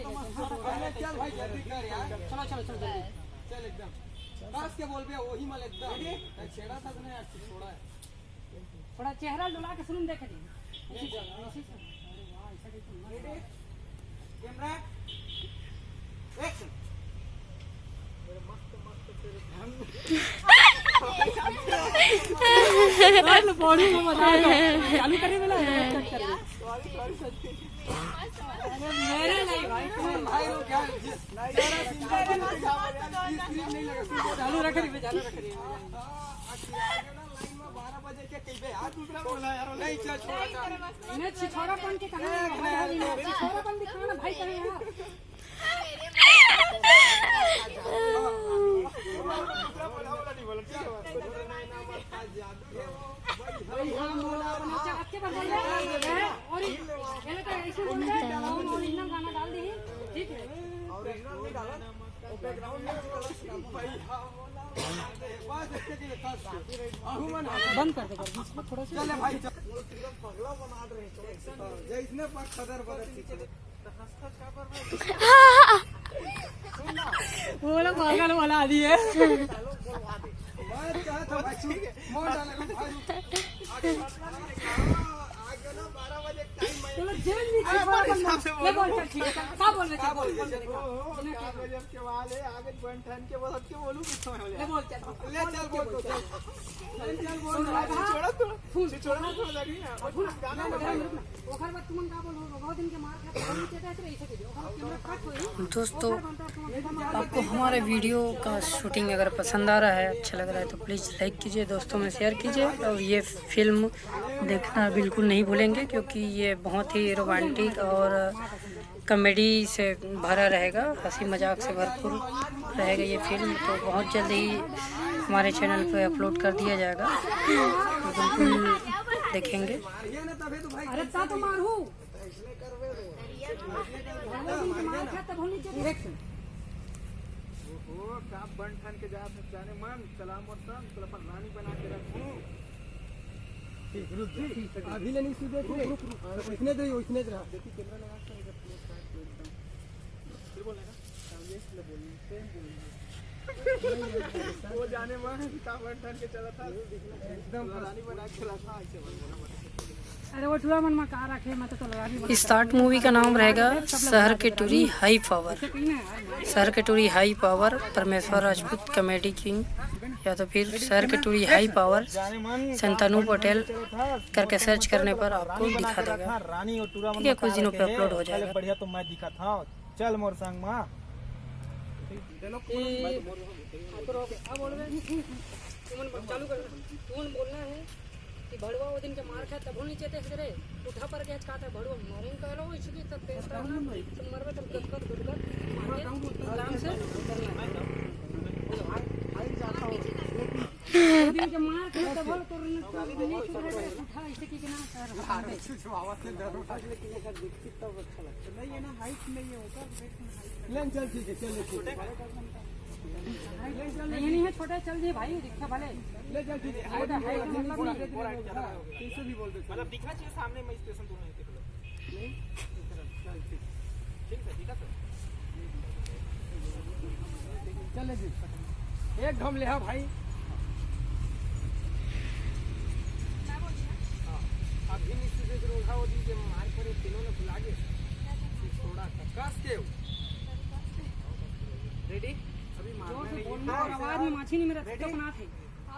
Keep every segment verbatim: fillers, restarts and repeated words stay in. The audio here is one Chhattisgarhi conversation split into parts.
ले, ले, ले। हाँ, पहले चल भाई, जल्दी कर यार। चलो, चलो, चलो, जल्दी। चल एकदम। कस के बोलबे, वही मल एकदम। छेड़ा था तूने यार, छोड़ा है। थोड़ा चेहरा डुला के सुन, देख ली। ऐसे, ऐसे, ऐसे। अरे वाह, ऐसा कैसे? Ready? Camera, action. बॉडी में मजा आ गया। चालू करे वाला है, कट कर दे। अरे मेरे नहीं भाई, तुम्हारे भाई को क्या? चालू रख रही है, चालू रख रही है। लाइन में बारह बजे के कहीं पे यार, दूसरा बोला यार, नहीं, चल, छोड़, हटा। इन्हें छिछोरापन के कहानी है, भाई, भाई, इन्हें छिछोरापन दिखाना, भाई, करें यार। दूसरा बोला, बोला, नहीं बोला, ठीक है, बात। भाई, हम बोला, बोला, अच्छा, आपके पास बोल रहे हैं, और ये, ये लोग ऐसे बोल रहे हैं, हम ओरिजिनल गाना डाल दी, ठीक है। ओरिजिनल नहीं डाला, वो बैकग्राउंड में जो अलग से डाला। बंद कर दे, कर दे, इसको थोड़ा सा। चले भाई, चल। जैसने पर खदर बदर चीज। वो वाला पागल वाला आदि है। मैं कहा था भाई, मोड़ डाले भाई। आगे ना बारह बजे टाइम है। चलो, जेल में अरे, हमारे हिसाब से ले बोल, बोलो। चल, ठीक है, चल, का बोल रहे, का बोल रहे, बोल रहे, का बोल रहे, का बोल रहे। गजब के वाल है, आगे बन ठन के बोल, हट के बोलूं, किस समय हो जाए? ले बोल, चल, ले, चल, बोल, बोल, चल। चल, चल, बोल, बोल, बोल। छोड़ा तो, सुन, छोड़ा तो, लगी ना। सुन, गाना रुक ना, बजाओ। रुक ना, रुक ना। ओकर बाद तुमन का बोल, बहुत दिन के मार खा, बहुत नीचे देख रहे, इसे कीजिए। ओकर बाद कैमरा कट होई। दोस्तों, ओकर बाद तुम आपको हमारे वीडियो का शूटिंग अगर पसंद आ रहा है, अच्छा लग रहा है, तो प्लीज़ लाइक कीजिए, दोस्तों में शेयर कीजिए, और ये फिल्म देखना बिल्कुल नहीं भूलेंगे, क्योंकि ये बहुत ही रोमांटिक और कॉमेडी से भरा रहेगा, हंसी मजाक से भरपूर रहेगा ये फिल्म। तो बहुत जल्द ही हमारे चैनल पे अपलोड कर दिया जाएगा, तो बिल्कुल देखेंगे। अरे ता तो मारू। ओहो, का बन ठन के जात है, जाने मन, चला मोर संग, तोला अपन रानी बना के रखूं। ठीक, रुक जा। अभी ले नहीं सुधे थे। रुक, रुक, रुक। इसने दे, इसने दे। देखिए, कैमरा लगा कर इधर पूरा साइड पे एकदम। फिर बोलना ना, सामने से बोलना, सेम बोलना। वो जाने मन, का बन ठन के चला था। एकदम रानी बना के चला था, ऐसे बोलना। अरे वो टूरा मन में का रखे, मैं तो तलवार ही बना इस शॉर्ट मूवी का नाम रहेगा शहर के टूरी हाई पावर। शहर के टूरी हाई पावर, परमेश्वर राजपूत कॉमेडी किंग, या तो फिर शहर के टूरी हाई पावर संतानू पटेल करके सर्च करने पर आपको दिखा देगा। रानी और टूरा मन ठीक है, में कुछ का दिनों पे रखे, अपलोड हो पहले जाएगा। बढ़िया तो मैं दिखा था, चल मोर संग मा। ए, आप लोग, अब बोल रहे हैं। तुमन चालू कर ना। तुमन बोलना है कि भड़वा वो दिन के मार खाए, तब नहीं चेते से रे। उठा पर के कहता है, "भड़वा मरूं कह लो, इसकी तब तेज करना, तुम मरबे तब गदगद, गदगद, मार के, आराम से करना है।" वो दिन के मार खाए, तब बोलो, तो नहीं, तो नहीं सुधरे, उठा, इसे की ना कर। नहीं है ना, हाइट नहीं है, ऊपर देख। ले चल, ठीक है, चल, ठीक है। नहीं, नहीं है, छोटे चल जी भाई, रिक्शा वाले। ले चल, ठीक है। छोटा है, मतलब नहीं। कैसे भी बोल दे, मतलब दिखना चाहिए सामने में स्टेशन दोनों है, देख लो। नहीं? चल, ठीक। ठीक है, ठीक है सर। चल ले जी। एक घम ले, हाँ भाई। हाँ, अभी मिस्टर से रोधा वो दी के मार पड़े, तीनों ने बुला के। थोड़ा कस के। रेडी? अभी मारना जोर से नहीं। बोलना, और आवाज में माछी नहीं मेरा, रेडी? चुप ना थे।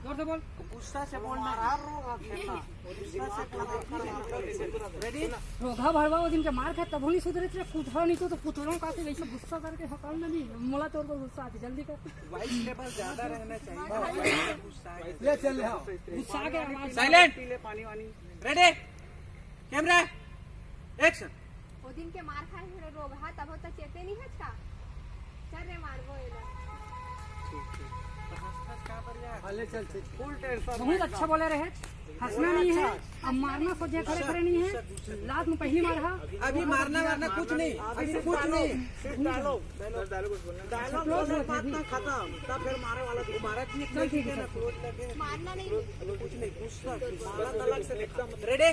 जोर से बोल। गुस्सा से बोलना। मार रो रहा था। गुस्सा से बोलना। रेडी? रोधा भड़वा वो दिन के मार खा, तब नहीं सुधरे थे, कुतरा नहीं तो, तो कुतरों का से वैसे गुस्सा करके हकाल ना नहीं, मोला तोर पर गुस्सा आती, जल्दी कर। वॉइस लेवल ज्यादा रहना चाहिए। गुस्सा है। ले चल, हाँ। गुस्सा के आवाज। साइलेंट। पी ले पानी वानी। रेडी? Camera, action. ओ दिन के मार खाए हे रे रोगहा, तभो त चेते नहीं हच का? चल रे, मारबो एला। ठीक, ठीक। तो हंस, हंस कहाँ पर यार? हाँ, ले चल, चल। फुल टेंशन बहुत है अच्छा एकदम। बोले रहे, हंसना नहीं है, अब मारना सोचे खड़े खड़े नहीं है। लात में पहली मार हा। अभी मारना वारना कुछ नहीं, अभी कुछ नहीं। सिर्फ डायलॉग, डायलॉग, डायलॉग बोलना। डायलॉग क्लोज बोलना, मत बात ना। खत्म, तब फिर मारे वाला दिखा। मारा कि चल, ठीक है, ना, सर। क्लोज लगे। मारना नहीं। कुछ नहीं, गुस्सा, मारा अलग से दिखा। रेडी?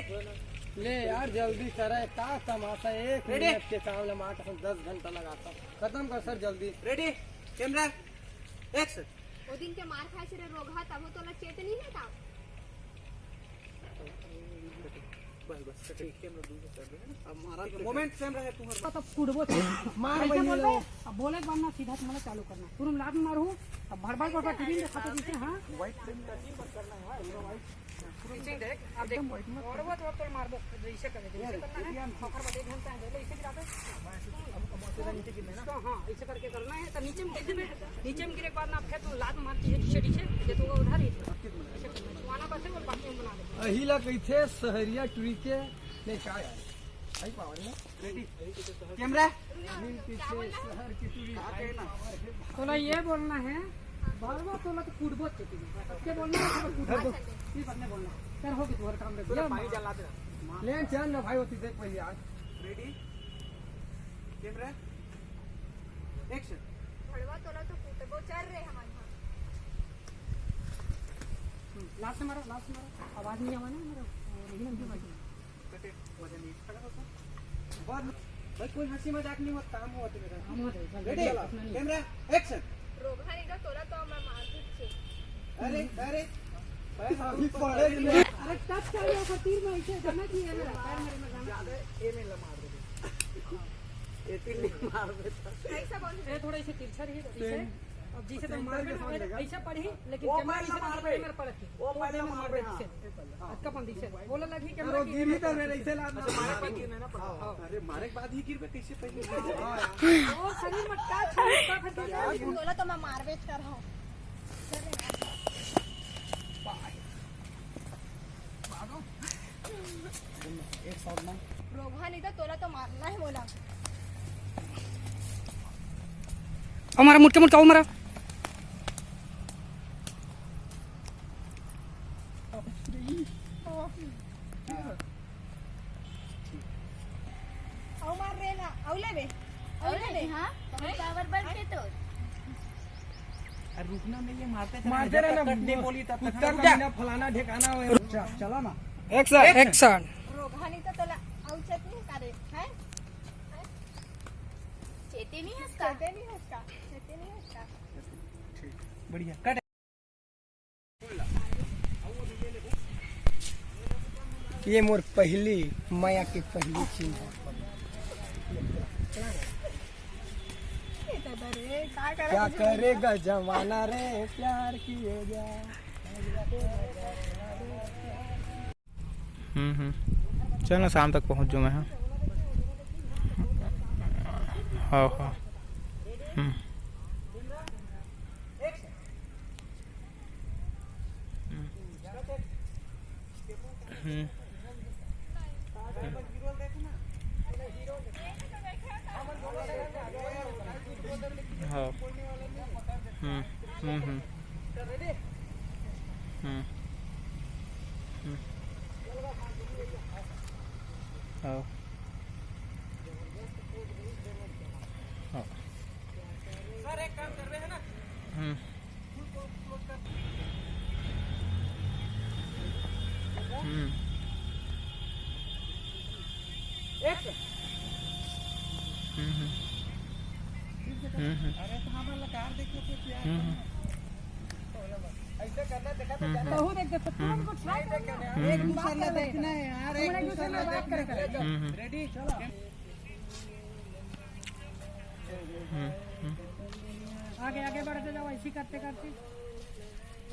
ले यार, जल्दी करे, का तमाशा, एक रेडी? मिनट के काम ले मार कसम दस घंटा लगाता। खत्म कर सर, जल्दी। रेडी? Camera, action. ओ दिन के मार खाए से रे रोगहा, तभो तोला चेत नहीं है का? बस, बस, ठीक, कैमरा दूर से कर दे, है ना? अब मारा तो मोमेंट कैमरा है तुम्हारे पास। तब कुड़बो थे। मार कैसे वही बोलबे? लो। अब बोले के बाद ना सीधा तुम्हारा चालू करना। तुरंत लात मारू, अब भड़ भड़ भड़ भड़ टीवी में खाता जैसे, हाँ? व्हाइट फ्रेम का नहीं, बस करना है, पूरा व्हाइट। पीछे देख, आप देख। एकदम व्हाइट में। और वो तो, तो मार दो, तो इसे कर दे, इसे करना है। ठोकर बदे घंटा है, ले इसे गिरा दे। अब, अब, अब नीचे गिरना है ना? इसको, हाँ, इसे करके करना है, तो नीचे में गिर, नीचे में गिरे के बाद ना, फिर तू लात मार के नीचे, नीचे, ये तो वो उधर ही। इसे करना है। छुआना बस है, वो बाकी हम बना देंगे। अही ला कहिथे सहरिया टुरी के, नहीं, का यार? आई पावर ना? रेडी? कैमरा? मिल पीछे शहर की टुरी। तोला ये बोलना है, बार बार तोला तो कुड़बो चेती। सबके बोलना है, तोला कुड़बो। फिर बदले बोलना। कर हो गई तुम्हारा काम रे। तोला पानी जला दे। ले चल ना भाई, होती देख पहले आज। रेडी? कैमरा? एक्शन। भड़वा तोला तो कुड़बो चल रे हमारे यहाँ। हम्म, लास्ट से मारो, लास्ट से मारो। आवाज नहीं आवा ना, मेरा, नहीं, नहीं, नहीं। कटे, वजन नहीं खड़ा होता। बहुत, भाई, कोई हंसी मजाक नहीं होता, काम हुआ तो मेरा। काम हुआ तो, चल, रेडी? चल, चला, चल। Camera, action. रोगहा नहीं तो तोला तो मैं मार दूँ छे। अरे, अरे। भाई, अभी पड़े नहीं। अरे, टच कर रहा था, तीर में ऐसे जाना चाहिए मेरा, पैर मेरे में जाना चाहिए। ज्यादा ये में लमार दे। ये तीर नहीं मार देता। ऐसा बोल। ये थोड़ा इसे तिरछा रही है, तो इसे। अब जैसे तो मार के ना, ऐसा पड़ी, लेकिन वो कैमरा पहले इसे मार दे। कैमरा पलट के। वो पहले मार दे, हाँ। इसे। अच्छा, अपन दिखे। बोला लगी कि अरे, गिरी तो मेरे इसे लात मार। अच्छा, मारे पर गिरना ना पड़ा। हाँ। अरे, मारे के बाद ही गिर पे कैसे पहले? हाँ। वो शरीर में का छूट का फट गया? बोला तो मैं मारबे कर हूँ। एक शॉट में। रोगहा नहीं तो तोला तो मारना है बोला। हमारा मुटके मुटका हमारा। अउ मार रे ना, अउ ले बे, अउ ले बे। हाँ, बहुत पावर बढ़ के तो। अरे रुकना नहीं है, मारते थे। मारते रहना, कट नहीं बोली तब तक। कुत्ता रुक जा। कमीना, फलाना ढेकाना, वो च-, चला ना। एक्शन। एक्शन। रोगहा नहीं तो तोला अउ चेत नहीं करे, हैं? चेते नहीं है इसका। चेते नहीं है इसका, चेते नहीं है इसका। ठीक, बढ़िया, कट। ये मोर पहली मया के पहली चीज। क्या करेगा जमाना रे, प्यार किए जा। हम्म, हम्म। चल ना, शाम तक पहुँच जाऊँ मैं, हाँ। हाँ, हाँ। हम्म। हम्म। हम्म। हाँ। हम्म, हम्म, हम्म। हम्म। हम्म। हाँ। हाँ। हम्म। हम्म, हम्म। हम्म, हम्म। बहुत एक दफा तुरंत को ट्राई करना। हम्म, एक हम्म। दूसरे ला देखना है यार, एक दूसरे ला बात कर कर। हम्म, हम्म। रेडी, चलो। हम्म, हम्म। आगे, आगे बढ़ते जाओ, ऐसी करते करते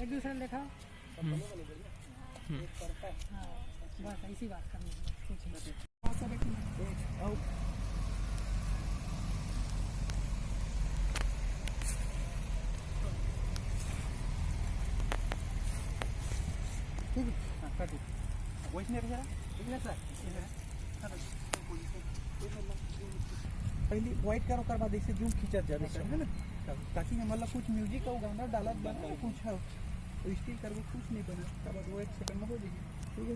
एक दूसरे ने देखा। हम्म। हम्म। हाँ, बस ऐसी बात करनी है, कुछ नहीं। ठीक है, हाँ, कर दो। वैसे नहीं रखेगा? ठीक है, सर। ठीक है। पहले वाइट करो, ओकर बाद ऐसे जूम खींचत जाबे, अच्छा। है ना? ताकि हमन ला कुछ म्यूजिक अउ गाना डालत बना, कुछ हो। तो स्टिल करबो, कुछ नहीं बना, ओकर बाद वो एक सेकंड में हो जाही। ठीक है।